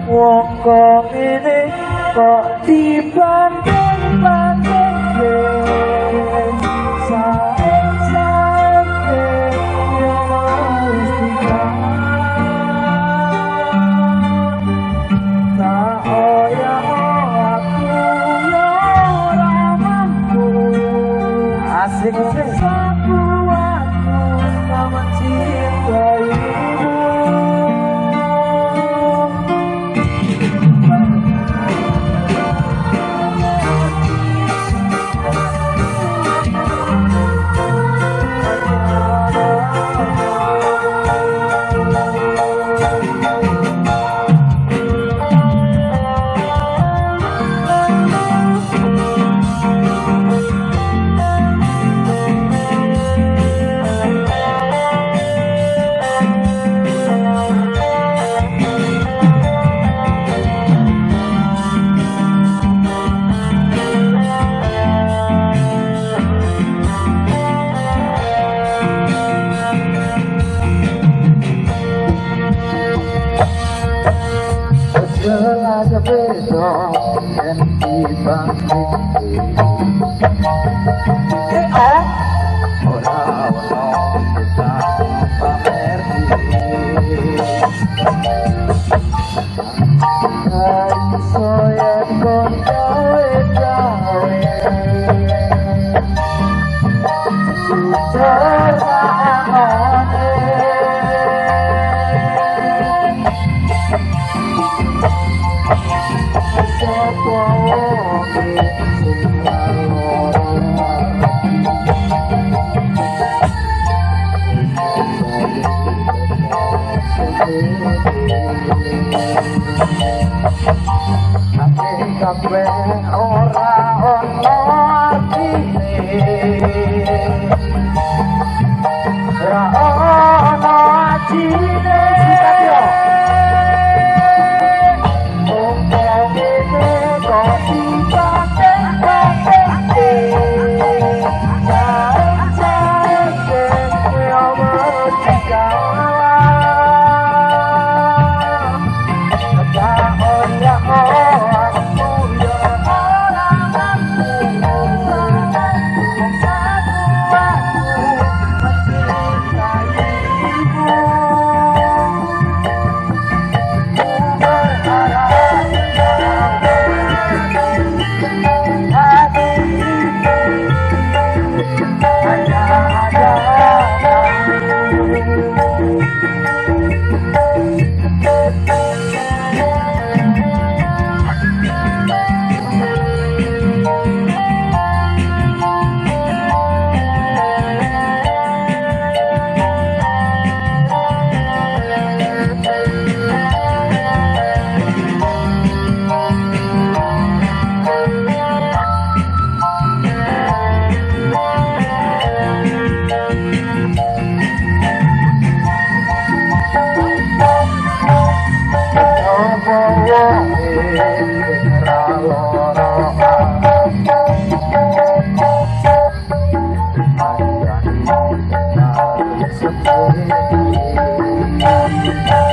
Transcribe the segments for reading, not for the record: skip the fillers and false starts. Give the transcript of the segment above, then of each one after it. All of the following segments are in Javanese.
Wong kok ngene kok dibanding-bandingke. Sae-sae yo mesti tak oya aku yo ora mampu. Asik sing Saku aku tak mencintaimu. Jelas beda yen dibandingke. Ora ono bisa pamerke. Iso yen kon gawe-gawe jujur sakone. Sapa wonge sing lara Ati kabeh ora ono artine. Ora ono ajine. Wong kok ngene kok dibanding-bandingke. Sae-sae yo mesti kalah. Tak oya aku yo ora mampu. Wong saku aku mencintaimu. Ku berharap hati hanya ada kamu. Sapa wonge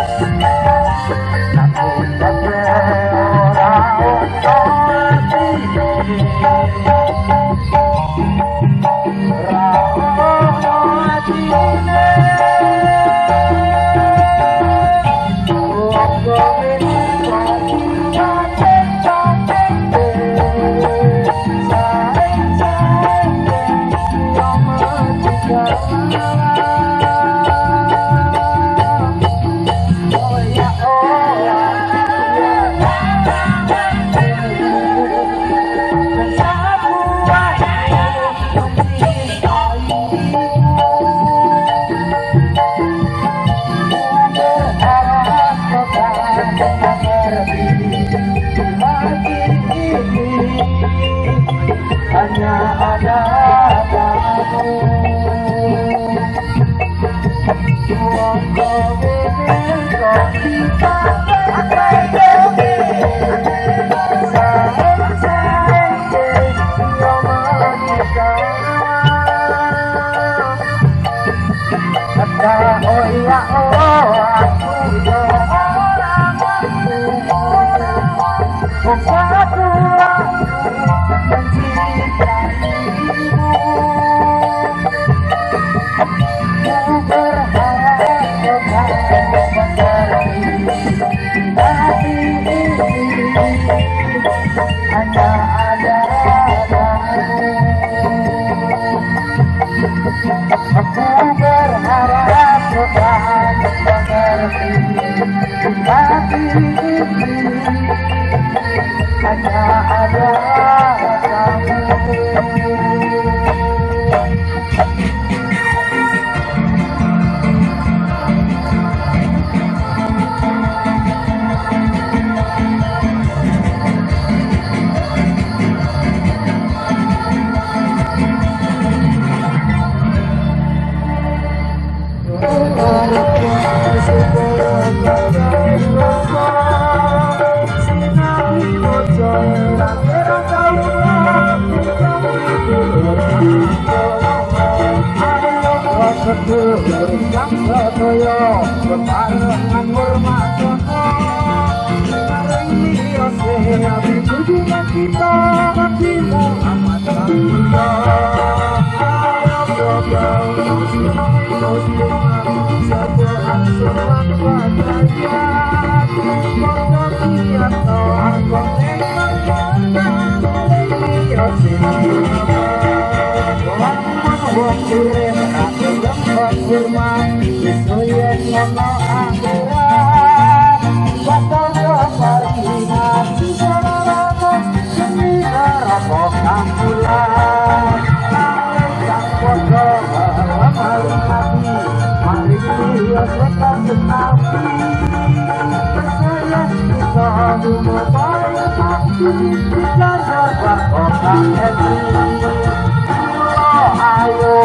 sing ra lara Hanya ada kamu. Wong kok ngene kok dibanding-bandingke. Sae-sae yo mesti kalah. Tak oya aku yo ora mampu. Aku berharap kau kan mengerti hati ini hanya ada kamu. Ayo,